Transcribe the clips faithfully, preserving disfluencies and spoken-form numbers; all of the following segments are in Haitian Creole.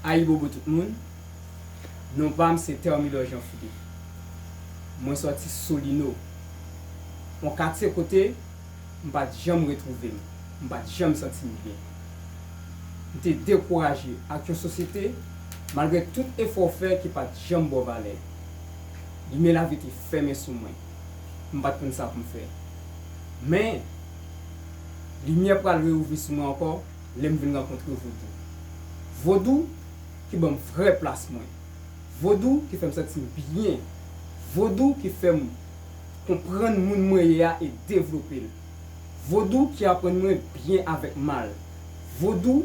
Ayibobo tout moun. Non pa m se Thermilor Jean Philippe. Mwen sòti Solino, yon katye kote m pa t janm retwouve m, m pa t janm santi m byen. M te dekouraje ak yon sosyete, malgre tout efò w fè ki pa t janm ba w valè. Limyè lavi te fèmen sou mwen. M pa t konn sa pou m fè. Men, limyè pral reouvri sou mwen ankò lè m vin rankontre Vodou. Vodou ki ban m vrè plas mwen. Vodou ki fè m santi m byen. Vodou ki fè m konprann moun mwen ye a e devlope l. Vodou ki aprann mwen byen avèk mal. Vodou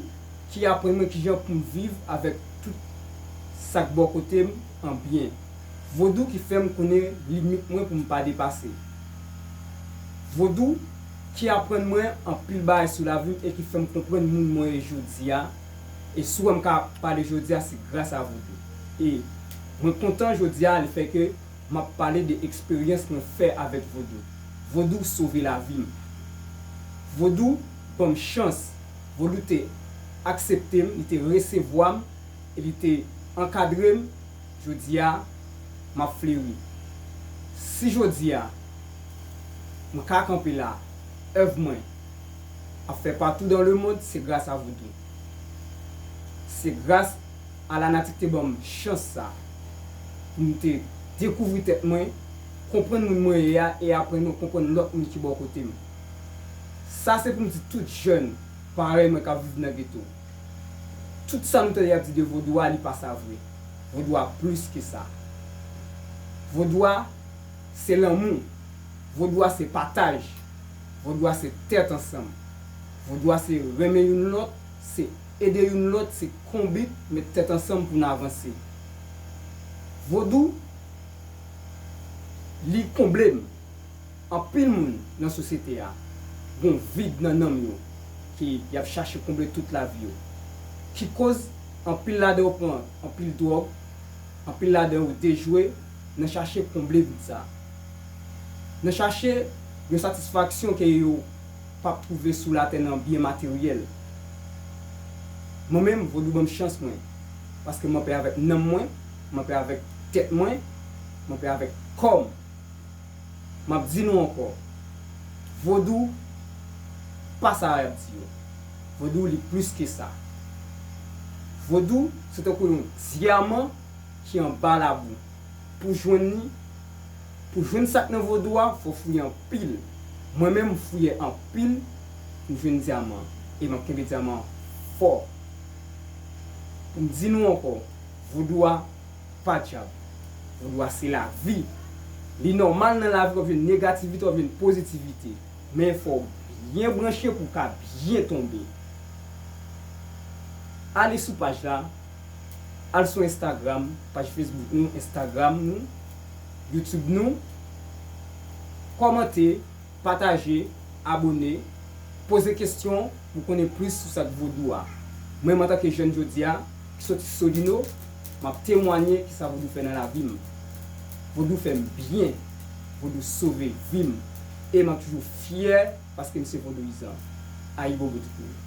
ki aprann mwen kijan pou m viv avèk tout sa k bò kote m an byen. Vodou ki fè m konnen limit mwen pou m pa depase. Vodou ki aprann mwen anpil bagay sou lavi m e ki fè m konprann moun mwen ye jodi a. E si w wè m ka pale jodi a, se gras a Vodou. E mwen kontan jodi a, lefètke m ap pale de eksperyans mwen fè avèk Vodou. Vodou sove lavi m. Vodou ban m chans. Vodou te aksepte m, li te resevwa m, e li te ankadre m. Jodi a, m ap fleri. Si jodi a, mwen ka kanpe la, èv mwen ap fè patou dans le monde, se gras a Vodou. Se gras a lanati ki te ban m chans sa, pou m te dekouvri tèt mwen, konprann moun mwen ye a, e apre mwen konprann lòt moun ki bò kote m. Sa se pou m di tout jèn parèy mwen k ap viv nan geto. Tout sa nou tande y ap di de Vodou a, li pa sa vre. Vodou a plis ke sa. Vodou a se lanmou. Vodou a se pataj. Vodou a se tèt ansanm. Vodou a se renmen youn lòt, se ede youn lòt, se konbit, met tèt ansanm pou n avanse. Vodou, li konble m. Anpil moun nan sosyete a gen yon vid nan nanm yo ke y ap chache konble tout lavi yo. Ki koz anpil ladan yo pran anpil dwòg, anpil ladan yo dejwe nan chache konble vid sa. Nan chache yon satisfaksyon ke yo p ap twouve sou latè nan byen materyèl. Mwen menm, Vodou ban m chans mwen, paske m anpè avèk nanm mwen, m anpè avèk tèt mwen, m anpè avèk kò m. M ap di nou ankò, Vodou pa sa y ap di yo. Vodou li plis ke sa. Vodou se tankou yon dyaman ki anba labou. Pou jwenn li, pou jwenn sa k nan Vodou a, fò w fouye anpil. Mwen menm, m fouye anpil pou m jwenn dyaman. E m ap kenbe dyaman an fò. Pou m di nou ankò, Vodou a pa dyab. Vodou a se lavi. Li nòmal nan lavi w ap jwenn negativite, w ap jwenn pozitivite. Men fò w byen branche pou w ka byen tonbe. Ale sou paj la, al sou Instagram, paj Facebook nou, Instagram nou, YouTube nou, kòmante, pataje, abone, poze kesyon pou konnen plis sou sa k Vodou a. Mwen menm antanke jèn jodi a, ki soti Solino, m ap temwanye kisa Vodou fè nan lavi m. Vodou fè m byen, Vodou sove vi m, e m ap toujou fyè paske m se vodouyizan. Ayibobo tout moun.